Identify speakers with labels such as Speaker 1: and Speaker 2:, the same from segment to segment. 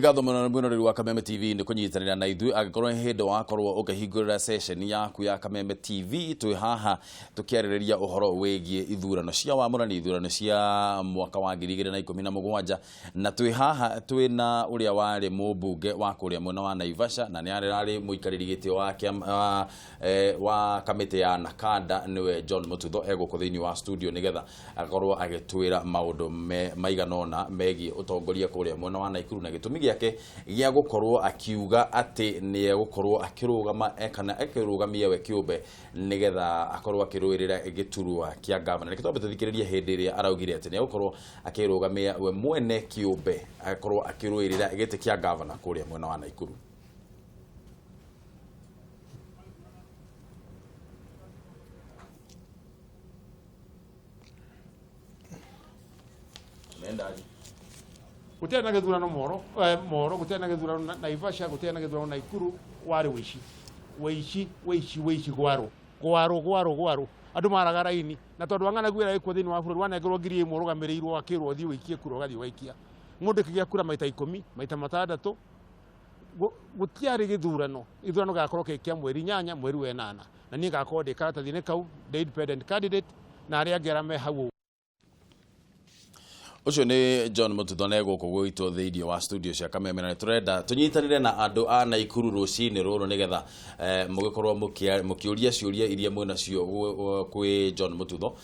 Speaker 1: Nĩ ngatho mũno mwĩroreri wa Kameme TV nĩ kũnyitanĩra na ithuĩ. Angĩkorwo nĩ hĩndĩ wakorwo ũkĩhingũrĩra session yaku ya Kameme TV, twĩ haha tũkĩarĩrĩria ũhoro wĩgiĩ ithurano cia wamũrani, ithurano cia mwaka wa 2017, na twĩ haha twĩ na ũrĩa warĩ mũmbunge wa kũrĩa mwena wa Naivasha na nĩ arĩ mũikarĩri gĩtĩ wa kĩama, wa kamĩtĩ ya Nakanda, nĩwe John Mututho, egũkũ thĩinĩ wa studio nĩgetha akorwo agĩtwĩra maũndũ maigana ũna megiĩ ũtongoria kũrĩa mwena wa Naikuru na gĩtũmi gĩake gĩa gũkorwo akiuga atĩ nĩ egũkorwo akĩrũgama kana akĩrũgamia we kĩũmbe nĩgetha akorwo akĩrũĩrĩra gĩturwa kĩa gavana. Reke twambe tũthikĩrĩrie hĩndĩ ĩrĩa araugire atĩ nĩ egũkorwo akĩrũgamia we mwene kĩũmbe akorwo akĩrũĩrĩra gĩtĩ kĩa gavana kũrĩa mwena wa Naikuru.
Speaker 2: Gũtiarĩ na gĩthurano Moro, Moro gũtiarĩ na gĩthurano Naivasha, gũtiarĩ na gĩthurano Naikuru, warĩ wĩici, wĩici, wĩici, wĩici, gwarũ, gwarũ, gwarũ, gwarũ. Andũ maraga raini, na tondũ wa ng'anagu ĩrĩa ĩkuo thĩinĩ wa bũrũri, wanengerwo 1000 ũrũgamĩrĩirwo akĩrwo ũthiĩ ũikie kura, ũgathiĩ ũgaikia. Mũndũ ĩkĩgĩa kura maita 10, maita 6. Gũtiarĩ gĩthurano. Gĩthurano gĩgakorwo kĩ kĩa mweri 8, mweri wa 8. Na niĩ ngakorwo ndĩ karatathi-inĩ kau, ndĩ independent candidate, na arĩa angĩ arĩa me hau.
Speaker 1: Ũcio nĩ John Mututho na gũkũ gwitũ thĩinĩ wa studio cia Kameme, na nĩtũrenda tũnyitanĩre na andũ a Naikuru rũcinĩ rũrũ nĩgetha mũgĩkorwo mũkĩũria ciũria iria mwĩnacio kwĩ John Mututho.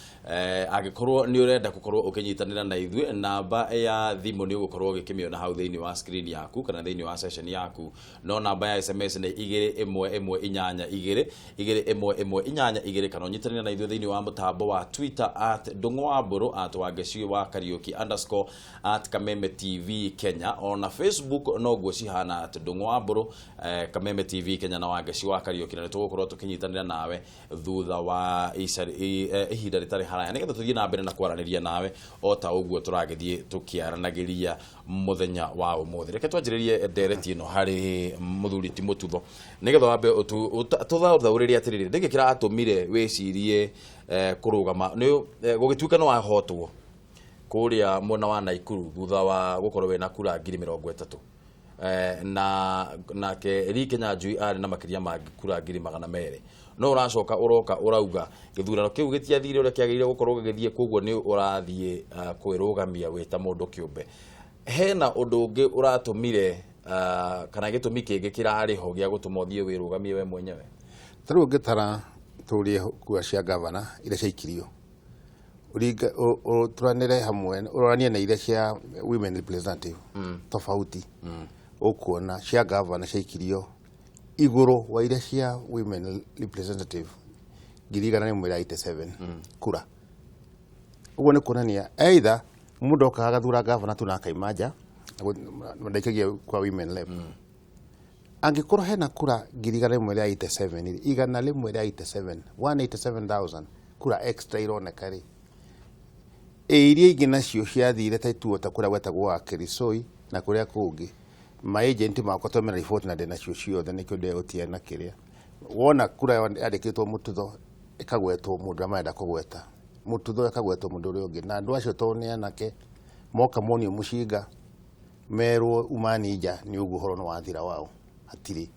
Speaker 1: Angĩkorwo nĩ ũrenda gũkorwo ũkĩnyitanĩra na ithuĩ, namba ya thimũ nĩ ũgũkorwo ũgĩkĩmĩona hau thĩinĩ wa screen yaku kana thĩinĩ wa session yaku, no namba ya SMS nĩ 21182, 21182, kana ũnyitanĩre na ithuĩ thĩinĩ wa mũtambo wa Twitter at Ndũng'ũ wa Mbũrũ, at Wangeci wa Kariũki underscore, at Kameme TV Kenya, ona Facebook noguo cihana, at Ndũng'ũ wa Mbũrũ, Kameme TV Kenya na Wangeci wa Kariũki, na nĩ tũgũkorwo tũkĩnyitanĩra nawe thutha wa ihinda rĩtarĩ haraya nĩgetha tũthiĩ na mbere na kwaranĩria nawe o ta ũguo tũragĩthiĩ tũkĩaranagĩria mũthenya wa ũmũthĩ. Reke twanjĩrĩrie ndereti ĩno harĩ mũthuri ti Mũtutho nĩgetha wambe tũthathaũrĩre atĩrĩrĩ, nĩkĩ kĩratũmire wĩcirie kũrũgama nĩ gũgĩtuĩka nĩ wahotwo kũrĩa mwena wa Naikuru thutha wa gũkorwo wĩna kura 30,000, na nake Lee Kinyanjui arĩ na makĩria ma kura 200,000, no ũracoka ũroka ũrauga gĩthurano kĩu gĩtiathire ũrĩa kĩagĩrĩire gũkorwo gĩgĩthiĩ, koguo nĩ ũrathiĩ kwĩrũgamia wĩ ta mũndũ kĩũmbe. Hena ũndũ ũngĩ ũratũmire kana gĩtũmi kĩngĩ kĩrarĩ ho gĩa gũtũma ũthiĩ wĩrũgamie we mwenyewe?
Speaker 3: Ta rĩu ũngĩtara tũrie kura cia gavana iria ciaikirio, ũturanĩre hamwe, ũroranie na iria cia women representative, tofauti ũkuona cia gavana ciaikirio igũrũ wa iria cia women representative 187,000 kura. Ũguo nĩ kuonania either mũndũ okaga agathura gavana tu na akaima nja na ndaikagia kwa women rep. Angĩkorwo hena kura 187,000 rĩ, 187, 187,000 kura extra ironeka rĩ, ĩ iria ingĩ nacio ciathire ta ituo ta kũrĩa gwetagwo wa Kirisoi na kũrĩa kũngĩ, ma agent makwa to mena report na ndĩnacio ciothe, nĩkĩo ndegũtia na kĩrĩa wona kura yandĩkĩtwo Mũtutho ĩkagwetwo mũndũ ũrĩa marenda kũgweta Mũtutho, ĩkagwetwo mũndũ ũrĩa ũngĩ, na andũ acio tondũ nĩ anake moka monio mũcinga merwo umani nja, nĩ ũguo ũhoro nĩ wathira wao hatirĩ.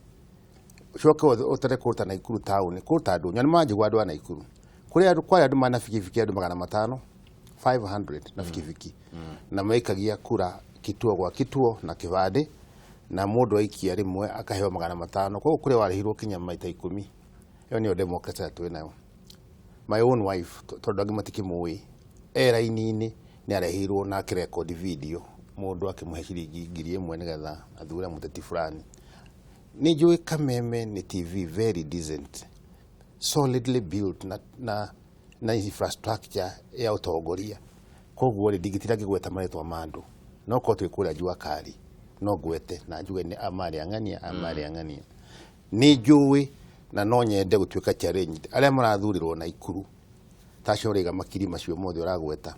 Speaker 3: Ũcoke ũtare kũruta Naikuru taũni, kũruta andũ nĩ manjigua andũ a Naikuru kũrĩa kwarĩ andũ mana bikibiki, andũ 500, 500 na bikibiki, na maikagia kura kituo gwa kituo na kĩbandĩ, na mũndũ aikia rĩmwe akaheo 500, koguo kũrĩa warĩhirwo kinya maita 10. Ĩyo nĩyo democracy ĩrĩa twĩ nayo. My own wife, tondũ angĩ matikĩmũĩ, e raini-inĩ nĩ arehirwo na akĩrekondi video mũndũ akĩmũhe ciringi 1000 nĩgetha athure mũteti fulani. Nĩ njũĩ Kameme nĩ TV very decent, solidly built na infrastructure ya ũtongoria, koguo rĩ ndingĩtinda ngĩgweta marĩtwa ma andũ, no korwo twĩ kũrĩa Jua Kali no ngwete na njuge nĩ amarĩ ang'ania, amarĩ ang'ania. Nĩ njũĩ na no nyende gũtuĩka challenge arĩa marathurirwo Naikuru ta acio ũraiga makiri macio mothe ũragweta.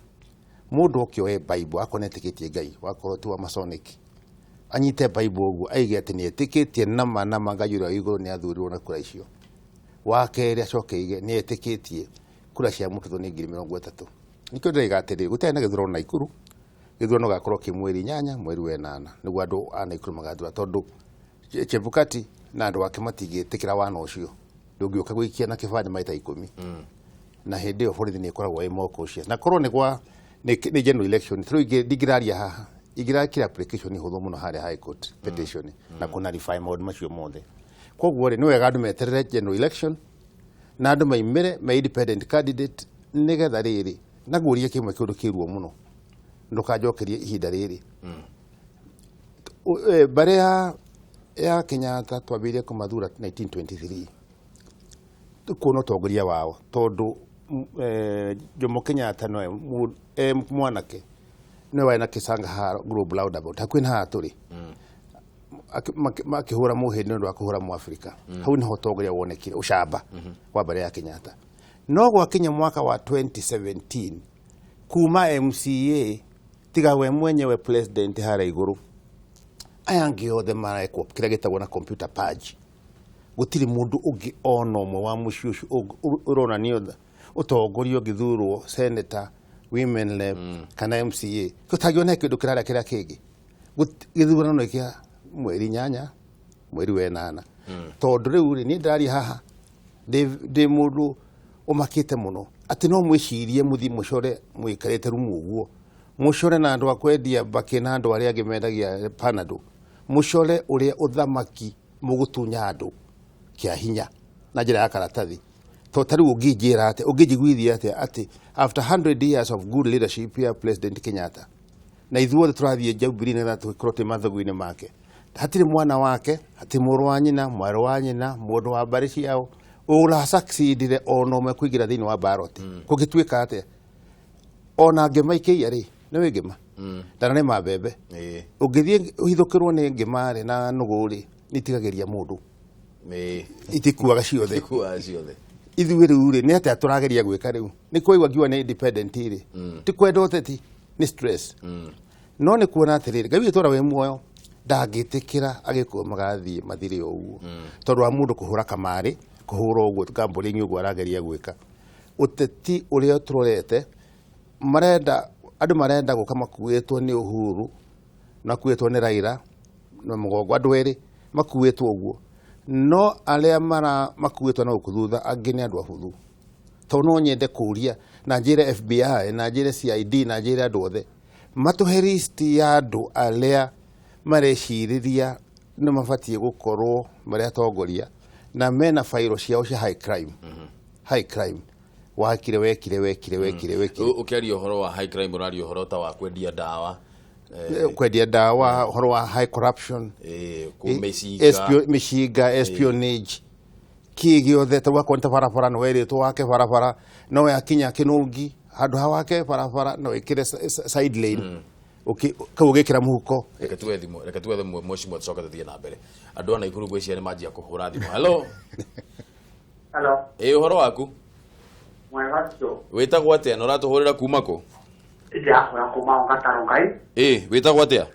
Speaker 3: Mũndũ oke oe Bible, akorwo nĩ etĩkĩtie Ngai, wakorwo ti wa Masonic, anyite Bible ũguo aige atĩ nĩ etĩkĩtie nama nama Ngai ũrĩa wĩ igũrũ nĩ athurirwo na kura icio. Wa kerĩ acoke aige nĩ etĩkĩtie kura cia Mũtutho nĩ 30,000. Nĩkĩo ndĩraiga atĩrĩrĩ, gũtiarĩ na gĩthurano Naikuru, Gĩthurano gakorwo kĩ mweri 8 mweri wa 8 nĩguo andũ a Naikuru magathura tondũ Chebukati na andũ ake matingĩtĩkĩra wana ũcio ndũngĩũka gũikia na kĩbandĩ maita 10 na hĩndĩ ĩyo borithi nĩ ĩkoragwo ĩ more cautious na korwo nĩ gwa nĩ general election tondũ ndingĩraria haha ingĩrakĩra application hũthũ mũno harĩa high court petition na kũnarify maũndũ macio mothe. Koguo rĩ nĩ wega andũ meterere general election na andũ maimĩre me independent candidate nĩgetha rĩrĩ na ngũrie kĩmwe kĩũndũ kĩruo mũno ndũkanjokerie ihinda rĩrĩ. Mbarĩ ya Kenyatta twambĩrĩirie kũmathura 1923 kuona ũtongoria wao tondũ Jomo Kenyatta nowe mwanake nowe warĩ na Kĩsanga haha Global Roundabout hakuhĩ na haha tũrĩ makĩhũra mũhĩndĩ nĩ ũndũ wa kũhũra Mũafrika. Hau nĩho ũtongoria wonekire ũcamba wa mbarĩ ya Kenyatta. No gwakinya mwaka wa 2017 kuma MCA tiga we mwenyewe president harĩa igũrũ aya angĩ othe marekwo kĩrĩa gĩtagwo na computer purge. Gũtirĩ mũndũ ũngĩ ona ũmwe wa mũciĩ ũcio ũronania ũtongoria ũngĩthurwo senator, women rep kana MCA tũtangĩona kĩndũ kĩrarĩa kĩrĩa kĩngĩ. Gĩthurano nĩ kĩa mweri 8 mweri wa 8 tondũ rĩu rĩ niĩ ndĩraria haha ndĩ mũndũ ũmakĩte mũno atĩ no mwĩcirie mũthiĩ mũcore mũikarĩte rumu ũguo mũcore na andũ a kwendia mbakĩ na andũ arĩa angĩ mendagia Panadol mũcore ũrĩa ũthamaki mũgũtunya andũ kĩa hinya na njĩra ya karatathi. To ta rĩu ũngĩnjĩra atĩa ũngĩnjiguithia atĩa atĩ after 100 years of good leadership ya President Kenyatta na ithuothe tũrathiĩ Jubilee nĩgetha tũkorwo twĩ mathagu-inĩ make hatirĩ mwana wake hatirĩ mũrũ wa nyina mwarĩ wa nyina mũndũ wa mbarĩ ciao ũra succeedire ona ũmwe kũingĩra thĩinĩ wa ballot. Kũngĩtuĩka atĩa ona ngĩma ikĩiya rĩ nĩ wĩ ngĩma ndanarĩma mbembe ũngĩthiĩ ũhithũkĩrwo nĩ ngĩma rĩ na nũgũ rĩ nĩ itigagĩria mũndũ itikuaga ciothe. Ithuĩ rĩu rĩ nĩ atĩa tũrageria gwĩka rĩu nĩ kwaigua ngiuga nĩ independent rĩ ti kwenda ũteti nĩ stress no nĩ kuona atĩrĩrĩ Ngai witũ ũrĩa wĩ muoyo ndangĩtĩkĩra agĩkũyũ magathiĩ mathire o ũguo tondũ wa mũndũ kũhũra kamarĩ kũhũra ũguo gambling ũguo arageria gwĩka. Ũteti ũrĩa tũrorete marenda andũ marenda gũka makuĩtwo nĩ Uhuru makuĩtwo nĩ Raila na mũgongo andũ erĩ makuĩtwo ũguo no arĩa mara makuĩtwo na gũkũ thutha angĩ nĩ andũ abuthu tondũ no nyende kũria na njĩre FBI na njĩre CID na njĩre andũ othe matũhe list ya andũ arĩa marecirĩria nĩ mabatiĩ gũkorwo marĩ atongoria na mena fairo ciao cia high crime. High crime wakire wekire wekire wekire wekire.
Speaker 1: Ũkĩaria ũhoro wa high crime ũraria ũhoro ta wa kwendia ndawa
Speaker 3: kwendia ndawa ũhoro wa high corruption mĩcinga espionage kĩ gĩothe ta wakorwo nĩ ta barabara no werĩtwo wake barabara no yakinya kĩnũngi handũ ha wake barabara no ĩkĩre side lane kau ũgĩkĩra mũhuko.
Speaker 1: Reke tuwe thimũ reke tuwe thimũ mheshimiwa tũcoke tũthiĩ na mbere. Andũ a Naikuru ngwĩciria nĩ manjia kũhũra thimũ. Hello.
Speaker 4: Hello.
Speaker 1: Ĩ ũhoro waku?
Speaker 4: Mwega biũ.
Speaker 1: Wĩtagwo atĩa na ũratũhũrĩra kuma kũ?
Speaker 4: Ndĩrahũra kuma Gatarũ Ngai.
Speaker 1: Ĩ wĩtagwo atĩa?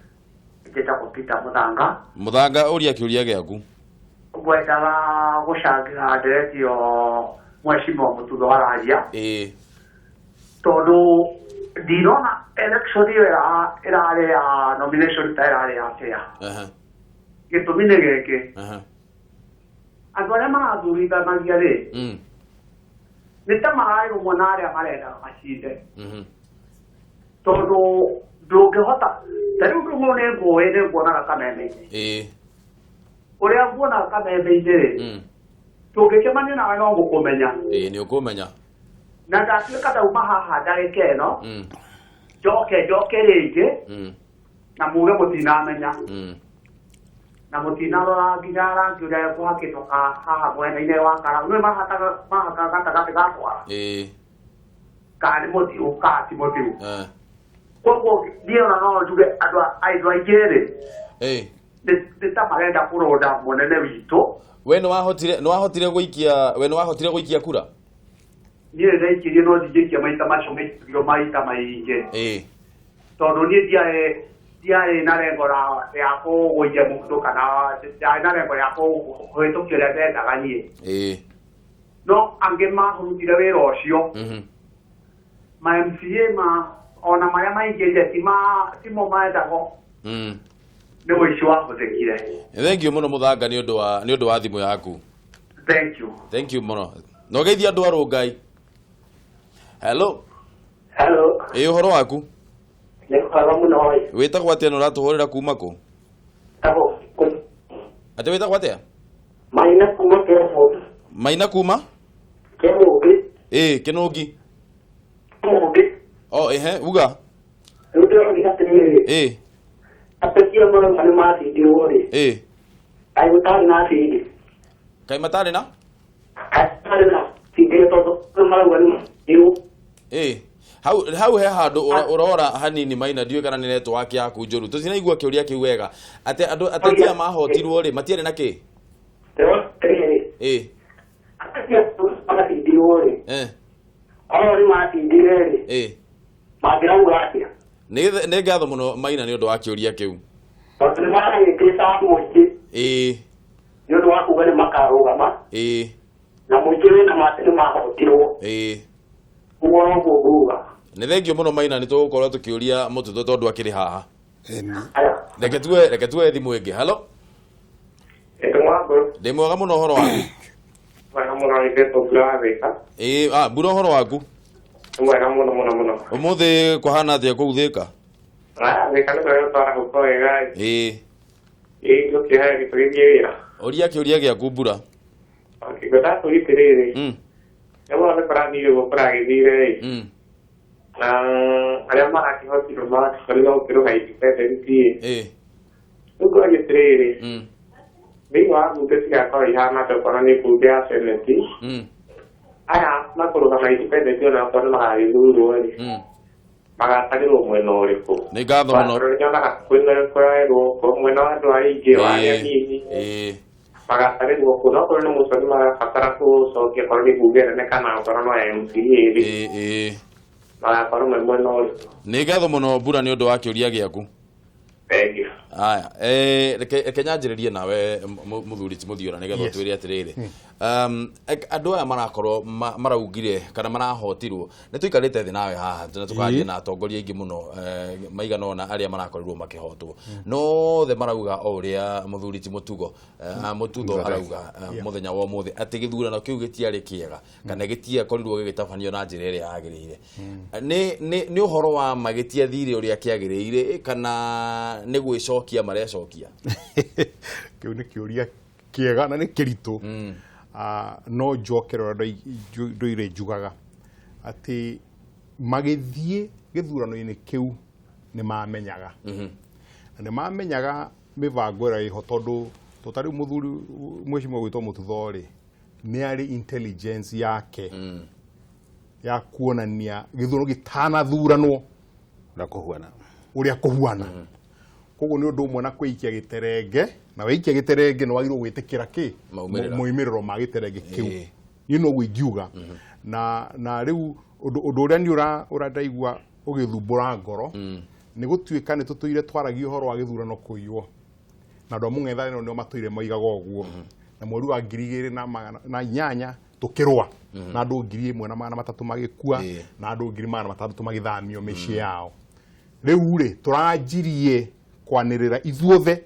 Speaker 4: Njĩtagwo Peter Mũthanga.
Speaker 1: Mũthanga ũria kĩũria gĩaku.
Speaker 4: Ngwendaga gũcangĩra ndereti ĩyo mheshimiwa Mũtutho araria.
Speaker 1: Ĩ
Speaker 4: tondũ ndinona election ĩyo ĩrarĩ ya nomination ta ĩrarĩ ya fair. Gĩtũmi nĩ gĩkĩ andũ arĩa marathurithanagia rĩ nĩ ta mararĩ na arĩa marendaga macinde tondũ ndũngĩhota ta rĩu ndũng'ũ nĩ ngũĩ nĩ nguonaga kameme-inĩ ũrĩa nguonaga kameme-inĩ rĩ tũngĩcemania nawe no ngũkũmenya.
Speaker 1: Ĩ nĩ ũkũmenya
Speaker 4: na ndatuĩka ndauma haha ndagĩka ĩno njoke rĩngĩ na muge mũtinamenya na mũtinarora nginya rangi ũrĩa kũhakĩtwo haha mwena-inĩ wa karamu nĩ mahakaga gatagatĩ ga twara kana nĩ mũthiũ kana ti mũthiũ. Koguo niĩ ona no njuge andũ aingĩ rĩ nĩ ta marenda kũronda mũnene witũ.
Speaker 1: We nĩ wahotire gũikia we nĩ wahotire gũikia kura?
Speaker 4: Niĩ ndaikirie no ndingĩikia maita macio maitagio maita maingĩ tondũ niĩ ndiarĩ na lengo rĩa kũgũithia mũndũ kana ndiarĩ na lengo rĩa kũhĩtũkia ũrĩa ndendaga niĩ no angĩ mahurutire wĩra ũcio ma MCA ma Ona marĩa maingĩrire timo maendagwo. Nĩ ũici wahũthĩkire.
Speaker 1: Thank you mũno Mũthanga nĩ ũndũ wa thimũ yaku.
Speaker 4: Thank you.
Speaker 1: Thank you mũno. Na ũgeithie andũ a Rũngai. Hello.
Speaker 5: Hello.
Speaker 1: Ĩ ũhoro waku?
Speaker 5: Nĩ kwega mũno ĩ.
Speaker 1: Wĩtagwo atĩa na ũratũhũrĩra kuma kũ? Atĩ wĩtagwo atĩa?
Speaker 5: Maina kuma Kĩmũngĩ.
Speaker 1: Maina kuma?
Speaker 5: Kĩmũngĩ.
Speaker 1: Ĩ, Kĩnũngi.
Speaker 5: Kĩmũngĩ.
Speaker 1: Oh, ehe, uga.
Speaker 5: Rĩu ndĩroria atĩrĩrĩ.
Speaker 1: Ĩ.
Speaker 5: Ateti amwe nĩ macindirwo rĩ.
Speaker 1: Ĩ.
Speaker 5: Kaĩ gũtarĩ na cindi?
Speaker 1: Kaĩ matarĩ na?
Speaker 5: Kaĩ matarĩ na cindi tondũ marauga nĩ macindirwo.
Speaker 1: Ĩ. Hau he handũ ũrora hanini Maina, ndiũĩ kana nĩ network yaku njũru. Tũtinaigua kĩũria kĩu wega. Atĩ andũ ateti aya mahotirwo rĩ, matiarĩ na kĩ? Ĩ.
Speaker 5: Ateti aya macindirwo rĩ.
Speaker 1: Eh.
Speaker 5: Oro nĩ macindire rĩ.
Speaker 1: Ĩ.
Speaker 5: Mangĩrauga atĩa?
Speaker 1: Nĩ ngatho mũno Maina nĩ ũndũ wa kĩũria kĩu.
Speaker 5: Tondũ nĩ marahĩtĩca mũingĩ.
Speaker 1: Ĩ.
Speaker 5: Nĩ ũndũ wa kuga nĩ makarũgama.
Speaker 1: Ĩ.
Speaker 5: Na mũingĩ wĩna ma atĩ nĩ mahotirwo.
Speaker 1: Ĩ.
Speaker 5: Ũguo noguo nguga.
Speaker 1: Nĩ thengio mũno Maina, nĩ tũgũkorwo tũkĩũria Mũtutho tondũ akĩrĩ haha. Reke tuoe thimũ ĩngĩ. Hello. Ndĩ mwega mũno, ũhoro waku?
Speaker 6: Mwega mũno, nĩndetwo Mbura wa Thĩka.
Speaker 1: Ĩ, Mbura, ũhoro waku?
Speaker 6: Mwega mũno mũno mũno.
Speaker 1: Ũmũthĩ kũhana atĩa kũu Thĩka?
Speaker 6: Thĩka nĩ kwega, twarahũka wega.
Speaker 1: Ĩ.
Speaker 6: Ĩ, ngũkĩhoya gĩtũgĩthiĩ wĩra.
Speaker 1: Ũria kĩũria gĩaku Mbura.
Speaker 6: Okay, ngwendaga kũũria atĩrĩrĩ. Nĩwona nĩ kũrathire ũguo kũragĩthire ĩ. Na arĩa marakĩhotirwo marakĩkorirwo gũkĩrũga independent ĩ.
Speaker 1: Ĩ.
Speaker 6: Rĩu ngũria atĩrĩrĩ. Thĩinĩ wa mbunge cigakorwo ihana atĩa okorwo nĩ mbunge ya Senate? Aya makũrũgama independent ona okorwo nĩ magagĩthurwo rĩ. Magatarĩrwo mwena ũrĩkũ?
Speaker 1: Nĩ ngatho mũno.
Speaker 6: Nyonaga kwĩna mwena wa andũ aingĩ wa arĩa anini.
Speaker 1: Ĩ.
Speaker 6: Magatarĩrwo kũ? No okorwo nĩ mũico nĩ marabatara gũcokia okorwo nĩ mbunge nene kana okorwo no ya MCA rĩ.
Speaker 1: Ĩ.
Speaker 6: Magakorwo me mwena ũrĩkũ?
Speaker 1: Nĩ ngatho mũno Mbura nĩ ũndũ wa kĩũria gĩaku.
Speaker 6: Thank you.
Speaker 1: Aya, reke nyanjĩrĩrie nawe mũthuri ti Mũthiora nĩgetha ũtwĩre atĩrĩrĩ. Andũ aya marakorwo maraugire kana marahotirwo, nĩ tũikarĩte thĩ nawe haha na tũkaria na atongoria aingĩ mũno maigana ũna arĩa marakorirwo makĩhotwo. No othe marauga o ũrĩa mũthuri ti Mũtugo Mũtutho arauga mũthenya wa ũmũthĩ atĩ gĩthurano kĩu gĩtiarĩ kĩega kana gĩtiakorirwo gĩgĩtabanio na njĩra ĩrĩa yagĩrĩire. Nĩ ũhoro wa ma gĩtiathire ũrĩa kĩagĩrĩire kana nĩ gwĩcokia marecokia?
Speaker 7: Kĩu nĩ kĩũria kĩega na nĩ kĩritũ. No njokere ũrĩa ndũire njugaga atĩ magĩthiĩ gĩthurano-inĩ kĩu nĩ mamenyaga. Na nĩ mamenyaga mĩbango ĩrĩa ĩho tondũ ta rĩu mũthuri mwĩcimwa gwĩtwo Mũtutho rĩ, nĩ arĩ intelligence yake ya kuonania gĩthurano gĩtanathuranwo ũrĩa kũhuana. Koguo nĩ ũndũ ũmwe na kwĩikia gĩterenge, na wĩikia gĩterenge nĩ wagĩrĩirwo gwĩtĩkĩra kĩ? Moimĩrĩro ma gĩterenge kĩu. Niĩ noguo ingiuga. Na rĩu ũndũ ũrĩa niĩ ũrandaigua ũgĩthumbũra ngoro nĩ gũtuĩka nĩ tũtũire twaragia ũhoro wa gĩthurano kũiywo. Na andũ a mũng'ethanĩro nĩo matũire moigaga ũguo. Na mweri wa 2008 tũkĩrũa na andũ 1300 magĩkua na andũ 1600 magĩthamio mĩciĩ yao. Rĩu rĩ tũranjirie kwanĩrĩra ithuothe,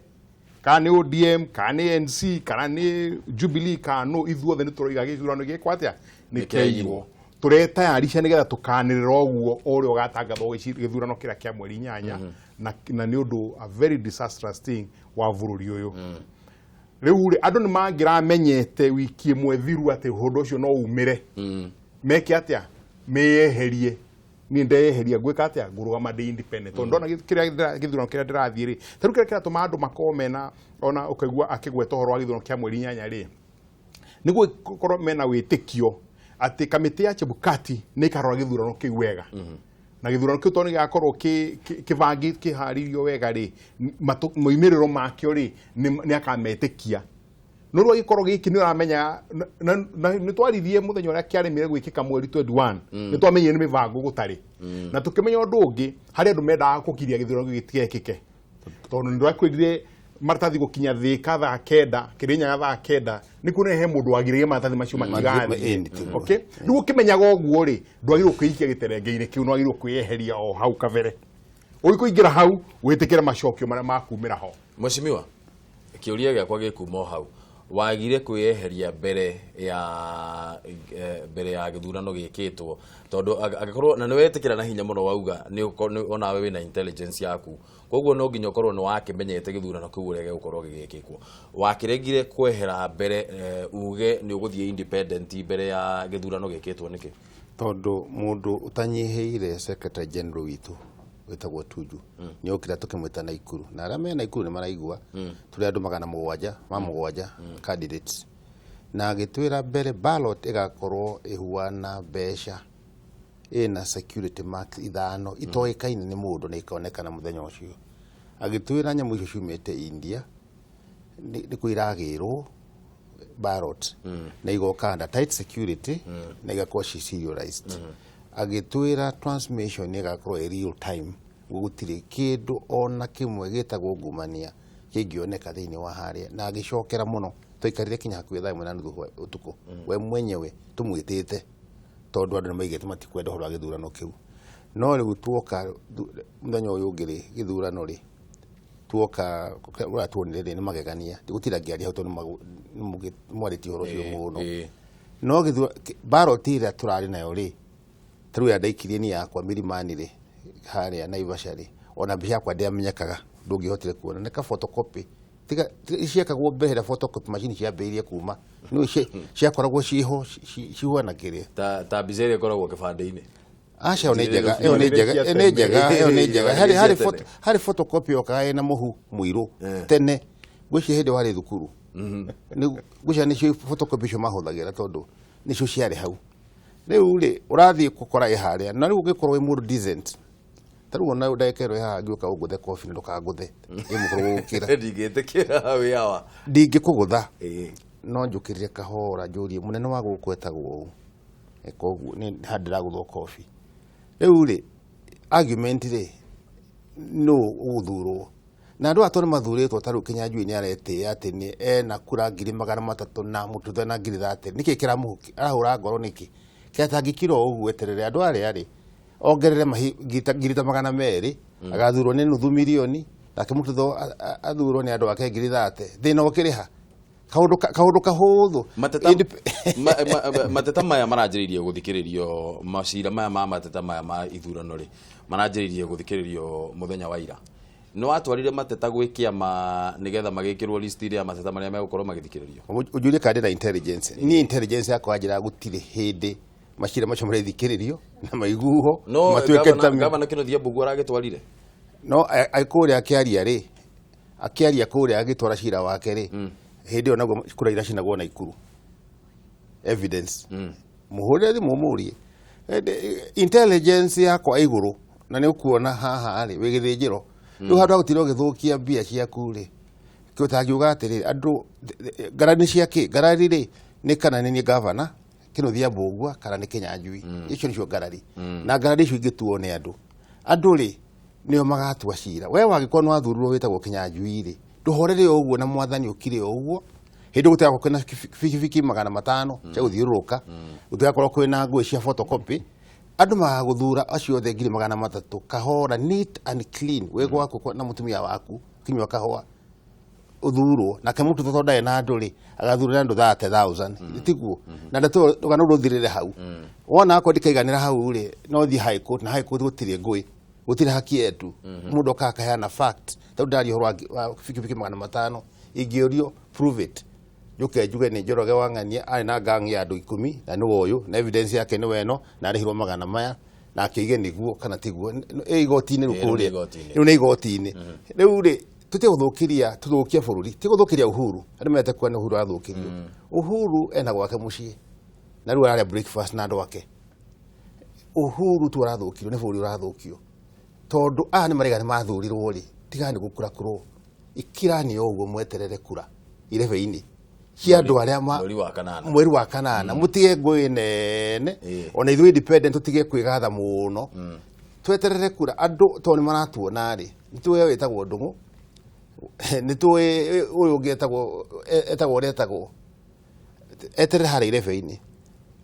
Speaker 7: kana nĩ ODM kana nĩ NC kana nĩ Jubilee kana no, ithuothe nĩ tũroiga gĩthurano gĩkwo atĩa? Nĩ kĩaiywo. Tũretayarisha nĩgetha tũkanĩrĩra ũguo o ũrĩa ũgatangathwo gĩthurano kĩrĩa kĩa mweri 8 na nĩ ũndũ a very disastrous thing wa bũrũri ũyũ. Rĩu rĩ andũ nĩ mangĩramenyete wiki ĩmwe thiru atĩ ũndũ ũcio no umĩre. Meke atĩa? Meyeherie. Niĩ ndeyeheria ngwĩka atĩa? Ngũrũgama ndĩ independent. Tondũ ndona gĩthurano kĩrĩa ndĩrathiĩ rĩ, ta rĩu kĩrĩa kĩratũma andũ makorwo mena ona ũkaigua akĩgweta ũhoro wa gĩthurano kĩa mweri 8 rĩ, nĩ gũkorwo mena wĩtĩkio atĩ kamĩtĩ ya Chebukati nĩ ĩkarora gĩthurano kĩu wega. Na gĩthurano kĩu tondũ nĩ gĩgakorwo kĩbangĩ kĩharĩirio wega rĩ, moimĩrĩro makĩo rĩ nĩ akametĩkia. No rĩu agĩkorwo gĩkĩ nĩ ũramenya nĩ twaririe mũthenya ũrĩa kĩaremire gwĩkĩka mweri 21, nĩ twamenyire nĩ mĩbango gũtarĩ. Na tũkĩmenya ũndũ ũngĩ, harĩ andũ mendaga kũgiria gĩthurano gĩtigekĩke. Tondũ nĩ twakwĩrire Maratathi gũkinya Thika thaa kenda, Kirinyaga thaa kenda, nĩ kuona he mũndũ wagiririe maratathi macio matigathiĩ. Okay, rĩu ũkĩmenyaga ũguo rĩ, ndwagĩrĩirwo kwĩikia gĩterenge-inĩ kĩu, nĩwagĩrĩirwo kwĩyeheria o hau kabere. Ũgĩkũingĩra hau wĩtĩkĩre macokio marĩa makumĩra ho.
Speaker 1: Mheshimiwa, kĩũria gĩakwa gĩkuma o hau. Wagire kwĩyeheria mbere ya gĩthurano gĩkĩtwo, tondũ angĩkorwo na nĩwetĩkĩra na hinya mũno wauga nĩ onawe wĩna intelligence yaku, koguo no nginya ũkorwo nĩ wakĩmenyete gĩthurano kĩu ũrĩa gĩgũkorwo gĩgĩkĩkwo. Wakĩregire kwehera mbere uge nĩ ũgũthiĩ independent mbere ya gĩthurano gĩkĩtwo nĩkĩ?
Speaker 3: Tondũ mũndũ ũtanyihĩire secretary general witũ wĩtagwo Tuju nĩ okire tũkĩmwĩta Naikuru, na arĩa me Naikuru nĩ maraigua tũrĩ andũ 700 ma 7 candidates, na agĩtwĩra mbere ballot ĩgakorwo ĩhuana mbeca ĩna security mark 5 itoĩkaine nĩ mũndũ na ĩkonekana mũthenya ũcio. Agĩtwĩra nyamũ icio ciumĩte India nĩ kũ iragĩrwo ballot na igoka under tight security na igakorwo ci serialized. Agĩtwĩra transmission ĩgakorwo ĩ real time, gũtirĩ kĩndũ ona kĩmwe gĩtagwo ngumania kĩngĩoneka thĩinĩ wa harĩa, na agĩcokera mũno. Twaikarire kinya hakuhĩ thaa 1:30 ũtukũ we mwenyewe tũmwĩtĩte, tondũ andũ nĩmaigĩte matikwenda ũhoro wa gĩthurano kĩu. No rĩu tuoka mũthenya ũyũ ũngĩ rĩ, gĩthurano rĩ, tuoka ũrĩa tuonire rĩ nĩ magegania, gũtirĩ angĩaria hau tondũ nĩ mwarĩtie ũhoro ũcio mũno. No ballot ĩrĩa tũrarĩ nayo rĩ, tarĩu ĩrĩa ndaikirie niĩ yakwa Milimani rĩ, harĩa Naivasha rĩ, ona mbica yakwa ndĩamenyekaga, ndũngĩhotire kuona, nĩ ka photocopy. Tiga ciekagwo mbere ĩrĩa photocopy machine ciambĩrĩirie kuma, nĩ ciakoragwo ciĩho cihuana kĩrĩa
Speaker 1: ta mbica ĩrĩa ĩkoragwo kĩbandĩ-inĩ.
Speaker 3: Aca, ĩyo nĩ njega, ĩyo nĩ njega, ĩyo nĩ njega, ĩyo nĩ njega. Harĩ photocopy yokaga ĩna mũhu mũirũ tene, ngwĩciria hĩndĩ warĩ thukuru. Ngwĩciria nĩcio photocopy icio mahũthagĩra tondũ nĩcio ciarĩ hau. Rĩu rĩ, ũrathiĩ gũkora ĩ harĩa, na rĩu ũngĩkorwo wĩ mũndũ decent, ta rĩu ona ndagĩka ĩno ĩ haha ngĩũka ũngũthe kobi na ndũkangũthe, ĩ mũkũrũ gũgũkĩra.
Speaker 1: Ndingĩtĩkĩra wĩ hawa.
Speaker 3: Ndingĩkũgũtha. No njũkĩrĩre kahora njũrie mũnene wa gũkũ etagwo ũũ, koguo nĩ haha ndĩragũthwo kobi. Rĩu rĩ, argument rĩ, nũ ũgũthurwo? Na andũ aya tondũ nĩmathurĩtwo, ta rĩu Kinyanjui nĩ aretĩĩa atĩ nĩ ena kura 300,000 na Mũtutho na 30,000. Nĩkĩ kĩramũhukia? Arahũra ngoro nĩkĩ? Kĩatangĩkira o ũguo eterere andũ arĩa rĩ, ongerere 200,000, agathurwo nĩ 500,000, nake Mũtutho athurwo nĩ andũ ake 30,000. Thĩna ũkĩrĩ ha? Kaũndũ kahũthũ.
Speaker 1: Mateta maya maranjĩrĩirie gũthikĩrĩrio, macira maya ma mateta maya ma ithurano rĩ, maranjĩrĩirie gũthikĩrĩrio mũthenya wa ira. Nĩ watwarire mateta gwĩ kĩama nĩgetha magĩkĩrwo list ya mateta marĩa megũkorwo magĩthikĩrĩrio?
Speaker 3: Ũnjũrie kana ndĩna intelligence. Niĩ intelligence yakwa njĩra gũtirĩ hĩndĩ macira macio marethikĩrĩrio na maiguo
Speaker 1: matuĩke ta gavana Kĩnuthia Mbũgua aragĩtwarire.
Speaker 3: No kũrĩa akĩaria rĩ, akĩaria kũrĩa agĩtwara cira wake rĩ, hĩndĩ ĩyo naguo kura iracinagwo Naikuru. Evidence. Mũhũrĩre thimũ ũmũrie. Intelligence yakwa igũrũ, na nĩ ũkuona haha rĩ, wĩ gĩthĩnjĩro. Rĩu handũ ha gũtinda ũgĩthũkia mbia ciaku rĩ, ũtangiuga atĩrĩrĩ, andũ ngarari nĩ cia kĩ? Ngarari rĩ, nĩ kana nĩ niĩ gavana Kĩnuthia Mbũgua kana nĩ Kinyanjui. Icio nĩcio ngarari. Na ngarari icio ingĩtuo nĩ andũ. Andũ rĩ, nĩo magatua cira. We wangĩkorwo nĩ wathurirwo wĩtagwo Kinyanjui rĩ, ndũhorere o ũguo na mwathani ũkire o ũguo. Hĩndĩ gũtigakorwo kwĩna bikibiki 500 cia gũthiũrũrũka, gũtigakorwo kwĩna ngũĩ cia photocopy. Andũ magagũthura acio othe 300,000 kahora, neat and clean, wĩ gwaku na mũtumia waku ũkĩnyua kahũa ũthurwo. Nake Mũtutho tondũ ndarĩ na andũ rĩ, agathurwo na andũ 30,000. Tiguo? Na ndeto rũgano rũthirĩre hau. Wona akorwo ndikaiganĩra hau rĩ, no thiĩ high court, na high court gũtirĩ ngũĩ, gũtirĩ haki yetu. Mũndũ okaga akaheana fact. Tondũ ndaria ũhoro wa bikibiki 500, ingĩũrio prove it. Njuke njuge nĩ Njoroge wa Ng'ania arĩ na gang ya andũ 10 na nĩwe ũyũ, na evidence yake nĩwe ĩno, na arĩhirwo 100 maya, na akĩige nĩguo kana tiguo. Ĩ igoti-inĩ rĩu kũrĩa. Rĩu nĩ igoti-inĩ. Rĩu rĩ, tũtige gũthũkĩria, tũthũkie bũrũri, ti gũthũkĩria Uhuru. Andũ mendete kuona Uhuru arathũkĩrio. Uhuru ena gwake mũciĩ, na rĩu ararĩa breakfast na andũ ake. Uhuru tu arathũkirio, nĩ bũrũri ũrathũkio. Tondũ aya nĩ maraiga nĩ mathurirwo rĩ, tiga nĩ gũkurakurwo. Ikirani o ũguo mweterere kura irebe-inĩ cia andũ arĩa
Speaker 1: mweri wa kanana.
Speaker 3: Mũtige ngũĩ nene, ona ithuĩ independent tũtige kwĩgatha mũno. Tweterere kura andũ tondũ nĩ maratuona rĩ, nĩ tũĩ wĩtagwo Ndũng'ũ Nĩ tũĩ ũyũ ũngĩ etagwo etagwo ũrĩa etagwo eterere harĩa irebe-inĩ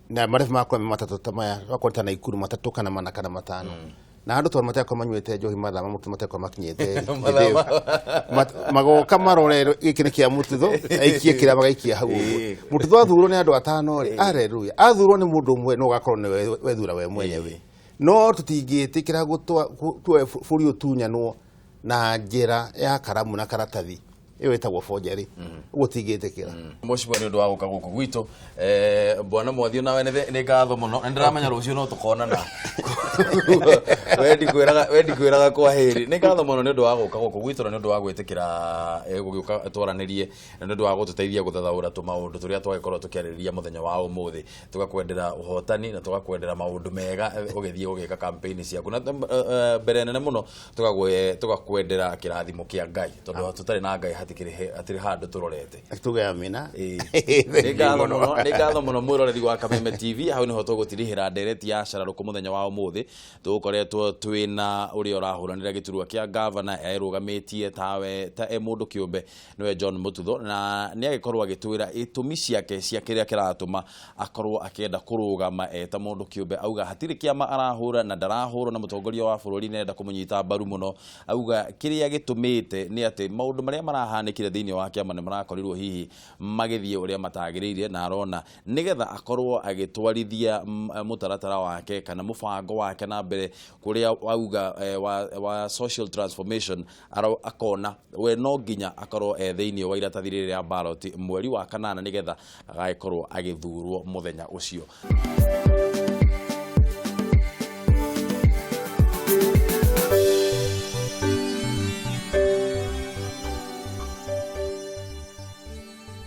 Speaker 3: na marebe makwa me matatũ ta maya wakorwo ta Naikuru matatũ kana mana kana matano na andũ tondũ matakorwo manyuĩte njohi mathaa ma mũtu matakorwo makinyĩte hĩndĩ ĩyo. Magoka marore gĩkĩ nĩ kĩa Mututho, aikie kĩrĩa magaikia hau ũguo. Mututho athurwo nĩ andũ atano rĩ, areruya athurwo nĩ mũndũ ũmwe no ũgakorwo nĩwe wethura we mwenyewe. No tũtingĩtĩkĩra tuoe bũrũri ũtunyanwo na njĩra ya karamu na karatathi ĩyo ĩtagwo forgery, ũguo tingĩtĩkĩra.
Speaker 1: Mheshimiwa, nĩ ũndũ wa gũka gũkũ gwitũ, bwana Mwathi, nawe nĩ ngatho mũno na nĩndĩramenya rũciũ no tũkonana. We ndikwĩraga kwa heri. Nĩ ngatho mũno nĩ ũndũ wa gũka gũkũ gwitũ na nĩ ũndũ wa gwĩtĩkĩra gũgĩũka twaranĩrie na nĩ ũndũ wa gũtũteithia gũthathaũra tũmaũndũ tũrĩa twagĩkorwo tũkĩarĩrĩria mũthenya wa ũmũthĩ. Tũgakwendera ũhotani na tũgakwendera maũndũ mega ũgĩthiĩ gũgĩka campaign ciaku na mbere nene mũno tũgakwendera kĩrathimo kĩa Ngai, tondũ tũtarĩ na Ngai hatirĩ handũ tũrorete.
Speaker 3: Tuge amina.
Speaker 1: Nĩ ngatho mũno, nĩ ngatho mũno mwĩroreri wa Kameme TV. Hau nĩho tũgũtirihĩra ndereti ya cararũkũ mũthenya wa ũmũthĩ. Tũgũkoretwo twĩna ũrĩa ũrahũranĩra gĩturwa kĩa gavana erũgamĩtie tawe ta e mũndũ kĩũmbe, nĩwe John Mututho, na nĩ agĩkorwo agĩtwĩra itũmi ciake cia kĩrĩa kĩratũma akorwo akĩenda kũrũgama eta mũndũ kĩũmbe. Auga hatirĩ kĩama arahũra na ndarahũrwo na mũtongoria wa bũrũri nĩarenda kũmũnyita mbaru mũno. Auga kĩrĩa gĩtũmĩte nĩ atĩ maũndũ marĩa marahanĩkire thĩinĩ wa kĩama nĩ marakorirwo hihi magĩthiĩ ũrĩa matagĩrĩire, na arona nĩgetha akorwo agĩtwarithia mũtaratara wake kana mũbango wake na mbere kũrĩa auga wa social transformation, akona we no nginya akorwo e thĩinĩ wa iratathi rĩrĩ rĩa ballot mweri wa kanana nĩgetha agagĩkorwo agĩthurwo mũthenya ũcio.